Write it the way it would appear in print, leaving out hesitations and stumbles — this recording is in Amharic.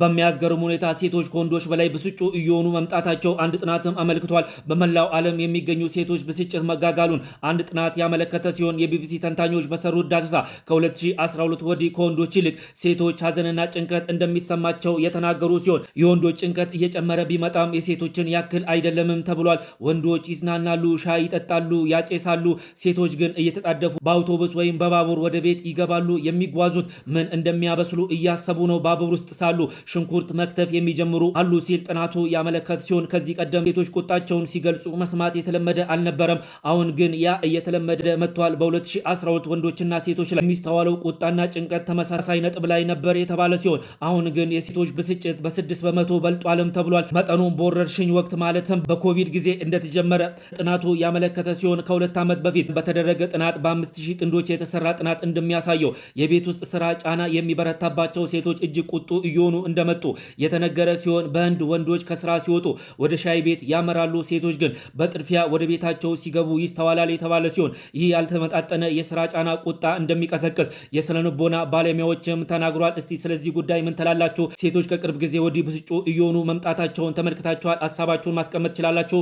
በሚያስገርም ሁኔታ ሴቶች ከወንዶች በላይ ብስጩ እየሆኑ መምጣታቸው አንድ ጥናትም አመልክቷል። በመላው ዓለም የሚገኙ ሴቶች ብስጭት መጋጋሉን አንድ ጥናት ያመለከተ ሲሆን፣ የቢቢሲ ተንታኞች በሰሩት ዳሰሳ ከ2012 ወዲህ ከወንዶች ይልቅ ሴቶች ሀዘንና ጭንቀት እንደሚሰማቸው የተናገሩ ሲሆን፣ የወንዶች ጭንቀት እየጨመረ ቢመጣም የሴቶችን ያክል አይደለምም ተብሏል። ወንዶች ይዝናናሉ፣ ሻይ ይጠጣሉ፣ ያጨሳሉ። ሴቶች ግን እየተጣደፉ በአውቶቡስ ወይም በባቡር ወደ ቤት ይገባሉ። የሚጓዙት ምን እንደሚያበስሉ እያሰቡ ነው። ባቡር ውስጥ ሳሉ ሽንኩርት መክተፍ የሚጀምሩ አሉ ሲል ጥናቱ ያመለከት ሲሆን፣ ከዚህ ቀደም ሴቶች ቁጣቸውን ሲገልጹ መስማት የተለመደ አልነበረም። አሁን ግን ያ እየተለመደ መጥቷል። በ2012 ወንዶችና ሴቶች ላይ የሚስተዋለው ቁጣና ጭንቀት ተመሳሳይ ነጥብ ላይ ነበር የተባለ ሲሆን፣ አሁን ግን የሴቶች ብስጭት በ6% በልጧልም ተብሏል። መጠኑም በወረርሽኝ ወቅት ማለትም በኮቪድ ጊዜ እንደተጀመረ ጥናቱ ያመለከተ ሲሆን፣ ከ2 ዓመት በፊት በተደረገ ጥናት በ5000 ጥንዶች የተሰራ ጥናት እንደሚያሳየው የቤት ውስጥ ስራ ጫና የሚበረታባቸው ሴቶች እጅግ ቁጡ እየሆኑ እንደመጡ የተነገረ ሲሆን፣ በህንድ ወንዶች ከስራ ሲወጡ ወደ ሻይ ቤት ያመራሉ፣ ሴቶች ግን በጥድፊያ ወደ ቤታቸው ሲገቡ ይስተዋላል የተባለ ሲሆን፣ ይህ ያልተመጣጠነ የስራ ጫና ቁጣ እንደሚቀሰቅስ የስነልቦና ባለሙያዎችም ተናግሯል። እስቲ ስለዚህ ጉዳይ ምን ትላላችሁ? ሴቶች ከቅርብ ጊዜ ወዲህ ብስጩ እየሆኑ መምጣታቸውን ተመልክታችኋል። ሀሳባችሁን ማስቀመጥ ትችላላችሁ።